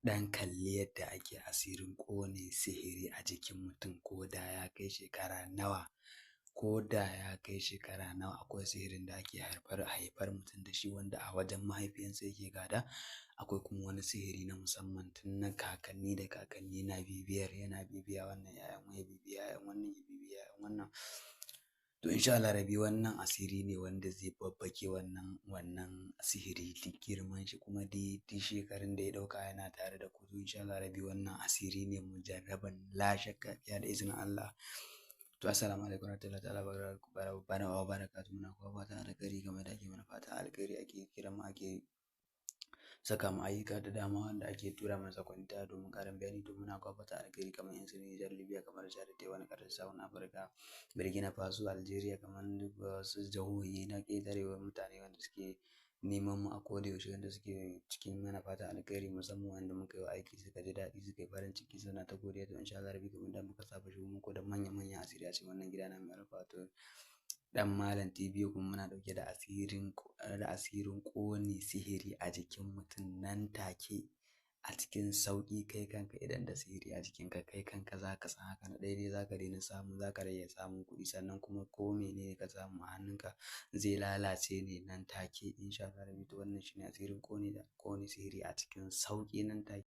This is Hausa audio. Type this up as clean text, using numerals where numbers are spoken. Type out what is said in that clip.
Ɗan kalli yadda ake asirin ƙone sihiri a jikin mutum ko da ya kai shekara nawa, ko da ya kai shekara nawa. Akwai sihirin da ake haifar mutum da shi wanda a wajen mahaifiyansa yake gada. Akwai kuma wani sihiri na musamman tun na kakanni da kakanni na bibiyar, yana bibiya wannan 'ya'yan, ya bibiya 'ya'yan wannan, ya bibiya 'ya'yan wannan. To, insha Allah rabbi, wannan asiri ne wanda zai babbake wannan sihiri duk girman shi, kuma duk shekarun da ya ɗauka yana tare da ku. To, insha Allah rabbi, wannan asiri ne mujarraban, la shakka fiha, da izinin Allah. To, assalamu alaikum warahmatullahi ta'ala wa barakatuh. Muna kowa fatan alkhairi kamar da ake mana fatan alkhairi, ake kiran mu, ake saka mu ayyuka da dama, wanda ake tura mana saƙonni ta domin ƙarin bayani. To, muna kowa fatan alkhairi kamar yan su Nijar, Libya, kamar Chad, Taiwan, ƙasar South Africa, Burkina Faso, Algeria, kamar duk wasu jihohi na ƙetare, mutane wanda suke neman mu a koda yaushe, wanda suke cikin mana fatan alkhairi, musamman wanda muka yi wa aiki suka ji daɗi, suka yi farin ciki, suna ta godiya. To, insha Allah rabbi, kamar da muka saba shigo muku da manya manyan asiri a cikin wannan gida na mai albarka, wato Ɗan Malam TV, kuma muna ɗauke da asirin ƙone sihiri a jikin mutum nan take a cikin sauƙi. Kai kanka idan da sihiri a jikinka, kai kanka za ka san haka. Na ɗaya dai, za ka daina samu, za ka rage samun kuɗi, sannan kuma ko mene ka samu a hannunka zai lalace ne nan take, insha Allah rabbi. To, wannan shine asirin ƙone sihiri a cikin sauƙi nan take.